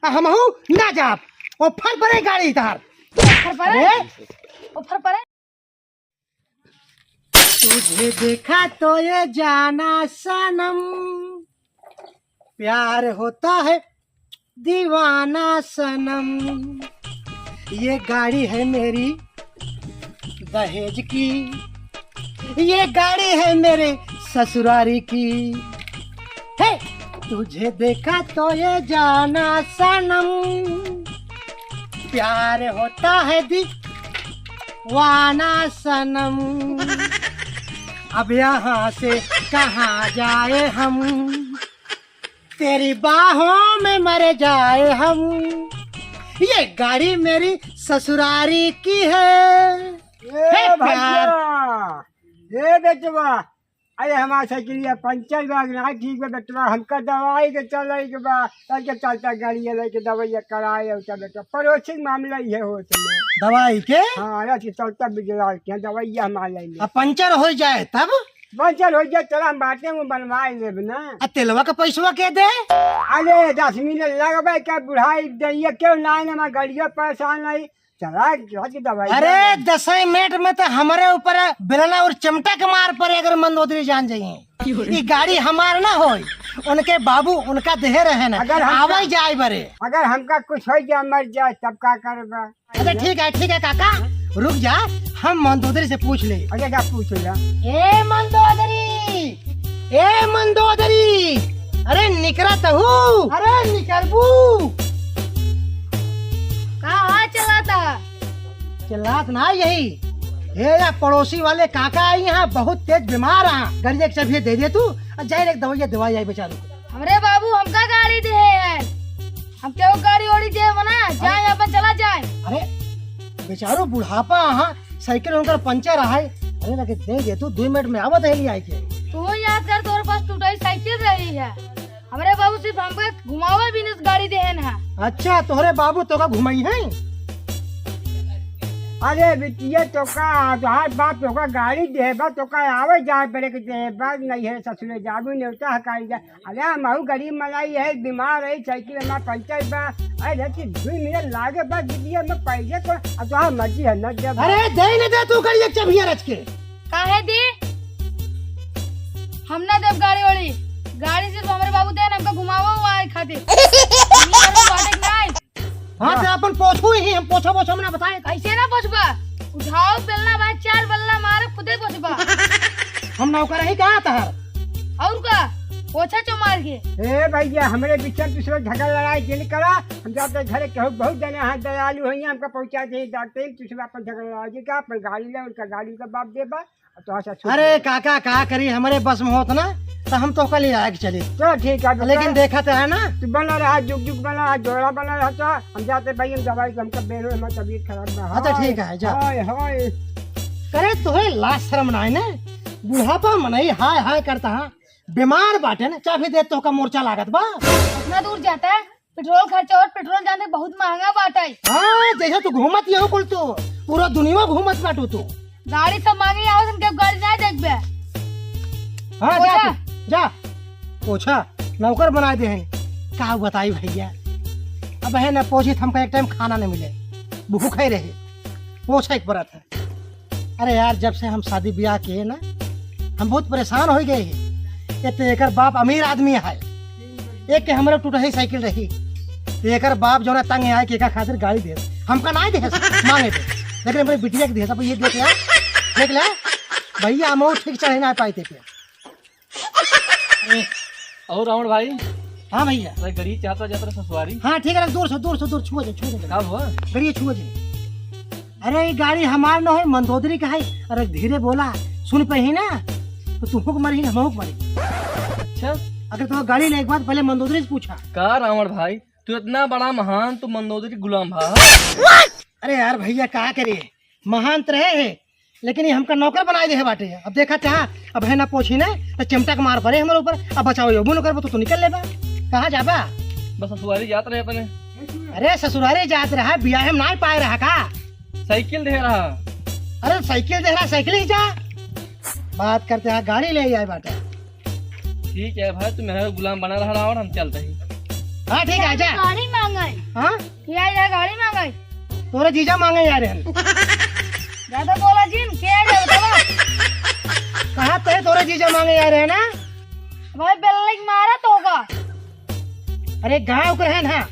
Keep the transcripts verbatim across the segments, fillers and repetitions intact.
आ हमहू ना जाब। ओ फर परे गाड़ी तार। फर परे? अरे? ओ फर परे? तुझे देखा तो ये जाना सनम, प्यार होता है दीवाना सनम। ये गाड़ी है मेरी दहेज की, ये गाड़ी है मेरे ससुरारी की। हे, तुझे देखा तो ये जाना सनम, प्यार होता है दीवाना सनम। अब यहाँ से कहाँ जाए हम, तेरी बाहों में मर जाए हम। ये गाड़ी मेरी ससुरारी की है। ए हे प्यार। भैया, ए बेटवा, अरे हमार साइकिलिया पंचर बा, ना ठीक बा बेटवा, हमका दवाई के चले के बा, कल के चलता गाड़ी लेके दवाइया कराए, और सब बेटवा, पड़ोसी के मामला ये होत है। दवाई के? हाँ, अरे कि चलता बिजला के दवाइया हमार ले ले। अब पंचर हो जाए तब? पंचर हो जाए, चला हम बाटे में बनवाए लेब ना। आ तेलवा का पैसवा के दे? अरे दस मिनट लगबे का बुढ़ाई दइया, क्यों ना, ना हमार गाड़िया परेशान है, चला, चला के दवाई अरे, ले। दसई मिनट में तो हमरे ऊपर बेलना और चिमटा के मार पड़े, अगर मंदोदरी जान जाइए। ई गाड़ी हमार ना होई, उनके बाबू उनका देहे रहे ना, अगर हम आवे जाए बरे। अगर हमका कुछ हो जाए, मर जाए, तब का करबा? अच्छा, ठीक है, ठीक है काका, रुक जा, हम मंदोदरी से पूछ ले। अच्छा, जा पूछ ले। ए मंदोदरी, ए मंदोदरी, अरे निकरा तहू, अरे निकरबू। का हाल चलाता? चिल्लात ना यही। हे या पड़ोसी वाले काका आई यहाँ, बहुत तेज बीमार आ। गाड़ी एक चाबी दे दे तू, और जाए एक दवाई दवाई आई बेचारू को। हमरे बाबू हमका गाड़ी दे है, हम केहू गाड़ी ओड़ी दे बना, जाए अपन चला जाए। अरे बेचारू बुढ़ापा, हाँ, साइकिल उनकर पंचर आहे। अरे लगे दे दे तू, दो मिनट में आवत है ले आए के। तू याद कर, तोरे पास टूटाई साइकिल रही है। हमरे बाबू सिर्फ हमका घुमावे बिजनेस गाड़ी देहन है। अच्छा, तोहरे बाबू तोका घुमाई है? अरे बिटिया, तोका, तोहार बाप तोका गाड़ी देबा, तोका आवे जाए पड़े के देबा, नहीं है ससुरे जाबू नेवता हकाई जा। अरे हमहू गरीब मलाई है, बीमार है, साइकिल हमार पंचर बा। अरे लेकिन दो मिनट लागे बा बिटिया, मैं पैसे को, अब तोहार मर्जी है, न देबा। अरे दे न दे तू गाड़ी एक चाबिया रच के। काहे दी? हम ना देब गाड़ी वाड़ी। गाड़ी सिर्फ हमरे बाबू देन, हमका घुमावा हुआ है खातिर। हमनी घर में बाटे के नाई। हाँ, ते अपन पोछू ही, हम पोछा पोछा में ना बताए। कैसे ना पोछबा? उठाओ बेलना भाई, चार बल्ला मारे, खुदे पोछबा। हम नौकर ही कहाँ तहर? और का? पोछा चो मार के। ए भैया, हमरे बीच में दूसरे झगड़ा लड़ाई जिन करा। हम जाते घरे, केहू बहुत जने हाथ दयालु हैं, हमका पहुँचा दे, डॉक्टर, दूसरा अपन झगड़ा लड़ाई का, अपन गाड़ी ले, उनका गाड़ी का बाप देबा। तो अच्छा, छूट अरे गया। काका, का करी, हमरे बस में होत ना, तो हम तोहका ले आए के चली। तो ठीक है, लेकिन बेटा। देखा तो है ना। तू बना रहा, जुग जुग बना रहा, जोड़ा बना रहा, तो हम जाते भाई, हम दवाई, हमका बेरो, हमारी तबीयत खराब बा। अच्छा, हाय, ठीक है, जा। हाय, हाय। करे तोहे लाज शर्म ना है ने? बुढ़ापा मनई हाय हाय करता है, बीमार बाटे ने, चाबी दे तोहका मोर्चा लागत बा। इतना दूर जाता है, पेट्रोल खर्चा और पेट्रोल जाने बहुत महंगा बाटे। हाँ, जैसे तू घूमत यहो कुल तू, पूरा दुनिया घूमत बाटू तू। गाड़ी सब मांगे आवत, हम केहू गाड़ी ना देखबे। हाँ, जा पोछा। तू, जा। पोछा, नौकर बना दे हैं। का बताई भैया, अब है ना पोछी, हमका एक टाइम खाना नहीं मिले, भूख ही रहे, पोछा एक परत है। अरे यार, जब से हम शादी ब्याह किए ना, हम बहुत परेशान हो गए हैं। एक तो एकर बाप अमीर आदमी है, एक के हमरे टूटही साइकिल रही, तो एकर बाप जो ना तंग आए कि एका खातिर गाड़ी दे, हमका ना दे मांगे थे, लेकिन अपने बिटिया के दे, सब ये देख ले, देख ले भैया, हम ठीक चढ़े ना पाए थे। अरे, और रावण भाई? हाँ भैया। अरे, गड़ी चाहता जाता ससुआरी। हाँ, ठीक है, दूर से, दूर से, दूर, छुआ जे, छुआ जे। का हुआ? गड़ी छुआ जे। अरे, ये गाड़ी हमार न है, मंदोदरी का है। अरे, धीरे बोला, सुन पे ही ना, तो तुमको को मरी, हमको को मरी। अच्छा। अगर तुम्हें गाड़ी लेके बाद पहले मंदोदरी से पूछा। का रावण भाई, तू इतना बड़ा महान, तू मंदोदरी गुलाम भा। अरे यार भैया, का करे, महान तो रहे है, लेकिन ये हमका नौकर बनाए दे है बाटे। अब देखा चाहा, अब है ना पोछी ने, तो चिमटा के मार पड़े हमारे ऊपर। अब बचाओ, यो बुन करबो तो तू निकल लेबा, कहाँ जाबा? बस ससुरारी जात रहे अपने। अरे ससुरारी जात रहा, बियाह में ना पाए रहा का? साइकिल दे रहा। अरे साइकिल दे रहा, साइकिल ही जा। बात करते हैं, गाड़ी ले आए बाटे। ठीक है भाई, तू मेरा गुलाम बना रहा और हम चलते ही। हाँ ठीक है, जा। गाड़ी मांगे। तोरे जीजा माँगे आए रहेन। ज्यादा बोला जिन, के है बतावा? कहा तोरे, तोरे जीजा माँगे आए रहेन ना? भाई बेल्लिंग मारा तो होगा। अरे गाँव के रहेन, हाँ।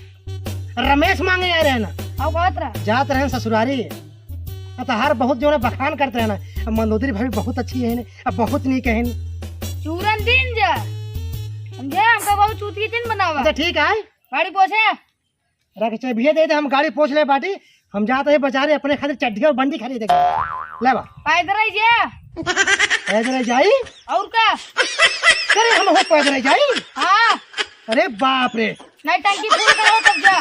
रमेश माँगे आए रहेन ना। अब बात रहा। जात रहेन ससुरारी। अ तोहार बहुत जौन बखान करत रहेन ना। अब मंदोदरी भाभी बहुत अच्छी है, अब बहुत नीक है। चूरन दिन जा। समझे? हमका बहुत चूतिया जिन बनावा। अच्छा ठीक है। गाड़ी पोछे। रख, चबिये दे दे, हम गाड़ी पोछ ले बाटी। हम जात है बजारे अपने खातिर चड्ढी और बंडी खरीदे के। ले बा। पैदल ही जा। पैदल ही जाई? और का? अरे हम हो पैदल ही जाई? हाँ। अरे बाप रे। नहीं टंकी फुल करो तब जा।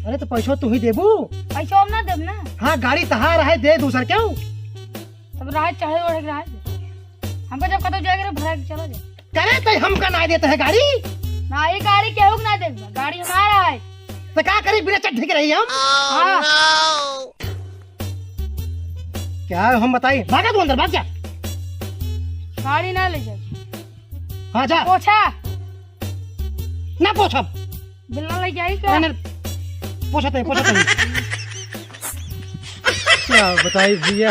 अरे तो पैसो तू ही देबू? पैसो हम ना देब ना। हाँ गाड़ी तहार है, दे दूसर क्यों? तब राह चढ़े ओढ़े के राह दे। हमको जब कतौ जाए के रहे, भरा के चला जाए। करे तो हमका ना देते है गाड़ी। ना, ये गाड़ी केहू के ना देबा, गाड़ी हमारा है। तो का करी, बिना चड्ढी के रही हम? हाँ। क्या हम बताई, भागा तू अंदर, भाग जा। गाड़ी ना ले जाए। हाँ जा। पोछा। ना पोछब। बिल्ला ले जाई का? अरे, पोछत है, पोछत है। क्या बताई भैया।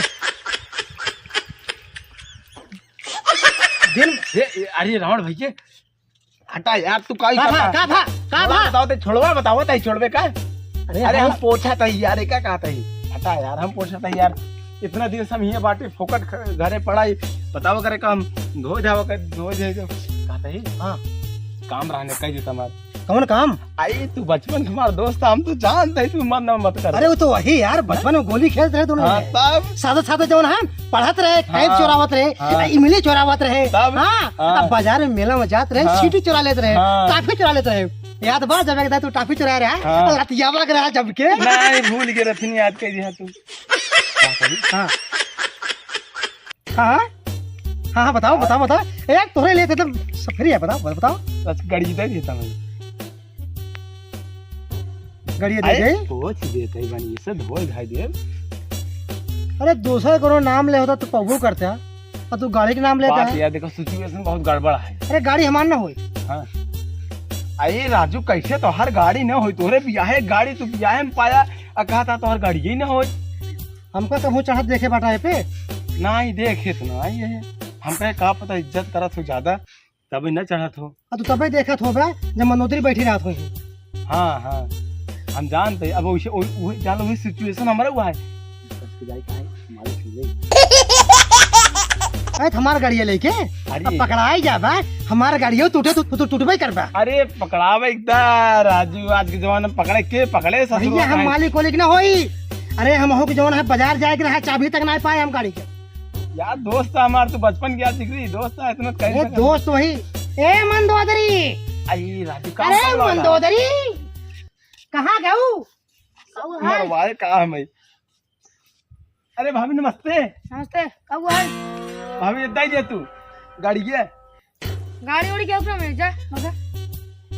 दिन ए, ए, अरे रावण भैया, हटा यार, तू का ही का भा, करता? का भा, का छोड़वा भा? बताओ, ते छोड़वा बताओ, ते छोड़वे का? अरे अरे हम हम पोछा था यार, ये क्या कहता है? हटा यार, हम पोछा था यार। इतना दिन से हम हियाँ बाटी फोकट ख-, घरे पड़ा ही। बताओ करे का हम धो जाओ कर, धो जाए जो। कहता ही? हाँ। काम रहने कह देता हमार। कौन काम? आई तू बचपन के हमार दोस्त, हम तो जानते ही, तू मत ना मत कर। अरे वो तो वही यार, बचपन में गोली खेलत रहे दोनों हाँ, जने। तब? साथे साथे जौन है, पढ़त रहे, हाँ। खाइब चोरावत रहे, हाँ। इमली चोरावत रहे। तब? हाँ, हाँ। अब बाजार में मेला में जात रहे, हाँ। सीटी चोरा लेत रहे, हाँ। टाफी चोरा लेत रहे। याद बा जब एक दाई तू टाफी चोरा रहा, हाँ। लतियावा के रहा जब के। नहीं, भूल गए रथिन, याद कर दिया तू। हाँ। हाँ, हाँ। हाँ, हाँ, बताओ, बताओ, बताओ। ए, यार, तोहरे लिए तो एकदम सफरी है, बताओ, बताओ। बस गड़ी दे देता मैं। गड़िया दे अरे, दे। पोछ देते ही बनी, इसे धोए धाई दे। अरे, दूसरे कोनो नाम ले होता तो पबू करते हैं। और तू गाड़ी के नाम लेता बात है। यार, देखो, situation बहुत गड़बड़ है। अरे, गाड़ी हमार ना होई। हाँ। अरे राजू, कैसे तोहार गाड़ी ना होई? तोहरे बियाहे गाड़ी, तू बियाहे में पाया, आ कहा था तोहार गाड़ी ही ना होई। हमका कबहूँ चढ़त देखे बाटा ए पे? नाहीं, देखे तो नाहीं है। हमका का पता, इज्जत करत हो ज्यादा, तबे न चढ़त हो। आ, तू तबे देखत हो बे, जब मंदोदरी बैठी रहत होई। हाँ, हाँ, हम जानते हैं। अब वैसे, वही, वही, जान लो, वही situation हमारा हुआ है। कस के जाए, काहे? मालिक मिले। अरे, तो हमार गाड़िया लेके अरे। अब पकड़ाई जाबा, हमार गाड़िया टूटे, तू, तू टूटबे करबा। अरे, पकड़ावे एकदम, राजू, आज के जमाने में पकड़े के, पकड़े ससुर भैया, हम खाए। मालिक वालिक ना होई। अरे, हम हो के जौन है, बाजार जाए के रहा, चाबी तक ना पाए हम गाड़ी के। यार, दोस्त हमार तो बचपन के यार जिगरी दोस्त है, इतना कहीं ए, ना दोस्त वही। ए, मंदोदरी। आई, राजू, काम अरे, कर लो ना। मंदोदरी, कहाँ गऊ? कऊ है? मरवाए का है मैं? अरे, भाभी, नमस्ते। नमस्ते, कऊ है? भाभी, इतना ही दे तू, गाड़ी के। गाड़ी उड़ी के ऊपर में जा, मगर।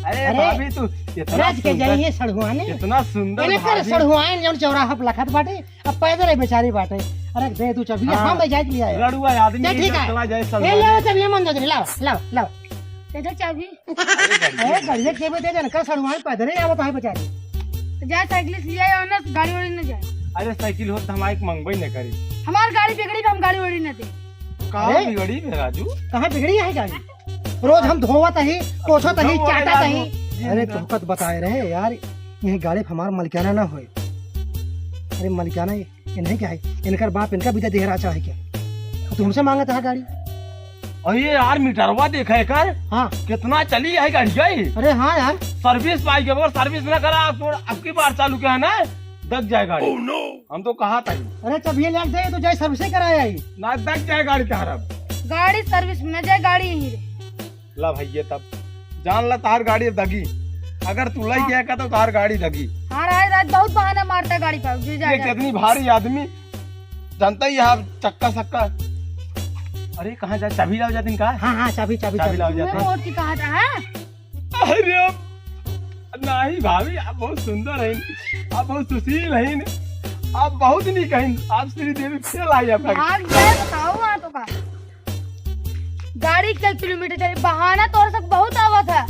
अरे, अरे, भाभी, तू इतना राज के सुंदर, जाइए सड़हुआने। इतना सुंदर इनकर भाभी। सड़हुआन जौन चौराहा पर लखत बाटे, अब पैदल है बेचारी बाटे। अरे दे तू चाबी, हाँ। हम ले जाए के लिए आए। लड़ुआ आदमी चल, ठीक इधर है। चला जाए ए, सड़हुआने। लाओ चाबी, मंदोदरी, लाओ, लाओ, लाओ। दे दे चाबी। अरे, गाड़ी ए, गाड़ी के चाबी दे दे, इनकर सड़हुआन पैदल ही आवत है बेचारी। तो जा साइकिल से ले आए और ना गाड़ी वाड़ी ना जाए। अरे, साइकिल हो तो हम आइक मंगबे न करी। हमार गाड़ी बिगड़ी तो हम गाड़ी वाड़ी ना दे। कहाँ अरे? बिगड़ी है राजू? कहाँ बिगड़ी है गाड़ी? रोज हम धोवत ही, पोछत ही, धोवत चाटत राजू। ही। अरे, तोहका त बताए रहे यार, यही गाड़ी पे हमार मलिकाना ना होए। अरे, मलिकाना ये, ये नहीं क्या है? इनकर बाप इनका बिदा देहरा चाहे क्या? तो तुमसे मांगत है गाड़ी? अरे यार, मीटरवा देखा है कर। हाँ। कितना चली है गाड़ी, गई? अरे हाँ यार। सर्विस पाई के बगैर सर्विस ना करा, आप तो अब की बार चालू किया है ना, दग जाए गाड़ी। Oh no! हम तो कहा था ही। अरे, चाबी ले दे, तो जाए सर्विस कराए आई। ना, दग जाए गाड़ी का हरब। गाड़ी सर्विस में ना जाए, गाड़ी यहीं रहे। ला भैया, तब जान ला, तार गाड़ी दगी। अगर तू लई हाँ। गया का, तो तार गाड़ी दगी। हाँ, राज, राज बहुत बहाना मारता है गाड़ी पर, जो ये जाएगा। कितनी भारी आदमी, जानता ही है आप, चक्का सक्का। अरे, कहाँ जा, चाबी लाओ जाती का? हाँ, हाँ, चाबी, चाबी, चाबी चाबी। लाओ जाती। मैं मोड़ की कहा था, हाँ? अरे, अब नहीं भाभी, आप बहुत सुंदर हैं, आप बहुत सुशील हैं, आप बहुत नीक हैं, आप श्रीदेवी फेल आई आपका। भाग जाए, बताओ वहाँ तो का। गाड़ी के किलोमीटर चली, बहाना तोर सब बहुत आवत है।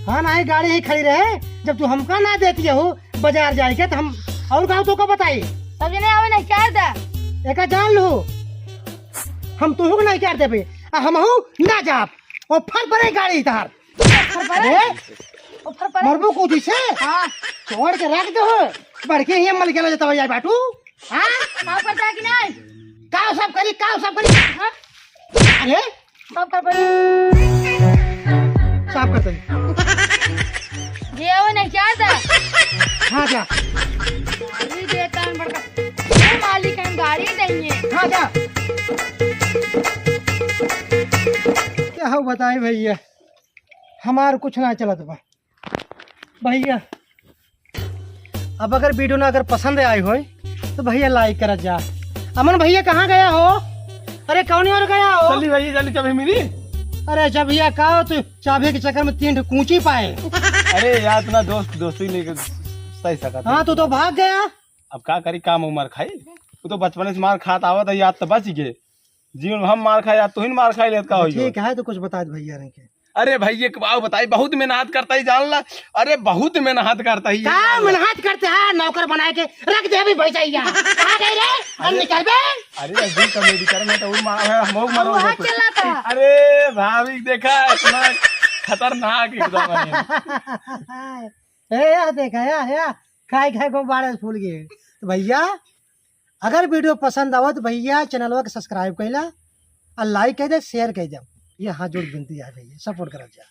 हाँ, नहीं, गाड़ी ही खड़ी रहे, जब तू हमका ना देती हो बाजार जाए के, तो हम और का तोका बताई? सब जने आवे ना, क्या दा? एका जान लो, हम तोहू के ना क्या देबे, आ हमहू ना जाब। ओ फर परे गाड़ी तार। फर परे? अरे, ओ फर परे? मरबू कूदी से? हाँ। छोड़ के रख दो। बढ़ के ही मल गेला जतवा जाए बाटू। हाँ? साफ करता है कि नहीं? काव साफ करी, काव साफ करी? हाँ? अरे? साफ कर पड़ी। साफ करता है। जे वो नहीं क्या था? हाँ, जा। ये देता है बड़का। ये मालिक हम गाड़ी नहीं है। हाँ, जा। क्या हो बताए भैया, हमार कुछ ना चलत बा। भैया, अब अगर वीडियो ना अगर पसंद आए होय तो भैया लाइक करत जा। अमन भैया कहाँ गया हो? अरे कौन और गया हो? चली भैया, चली चाबी मिली। अरे जब भैया का हो तू चाबी के चक्कर में तीन ठो कूची पाए। अरे यार, इतना दोस्त दोस्ती लेके सही सकत हाँ, है। तू तो भाग गया। अब का करी, काम उमर खाई। तू तो बचपन से मार खात आवत है, याद तो बच गए। जीवन में हम मार खाए, याद तो ही मार खाई लेत का हो। ठीक है, तो कुछ बता दे भैया रंग के। अरे भाई, एक बात बताई, बहुत मेहनत करता ही, जान ला। अरे, बहुत मेहनत करता ही। का मेहनत करते हैं, नौकर बनाए के रख दे अभी भैसैया। कहाँ गए रे? हम अरे, निकल बे। अरे, अभी तो मेरी तरह में तो उड़ मारा है, हम उड़ मारा हम वहाँ होते। चला था। अरे, भाभी देखा, इतना खतरनाक एकदम है। ए, या देखा, या, या, खाए खाए को बारह फूल गए। तो भैया, अगर वीडियो पसंद आवा तो भैया, चैनलवा के सब्सक्राइब कैला और लाइक कर दे, शेयर कर दे। ये हाथ जोड़ विनती है भैया, सपोर्ट करत जा।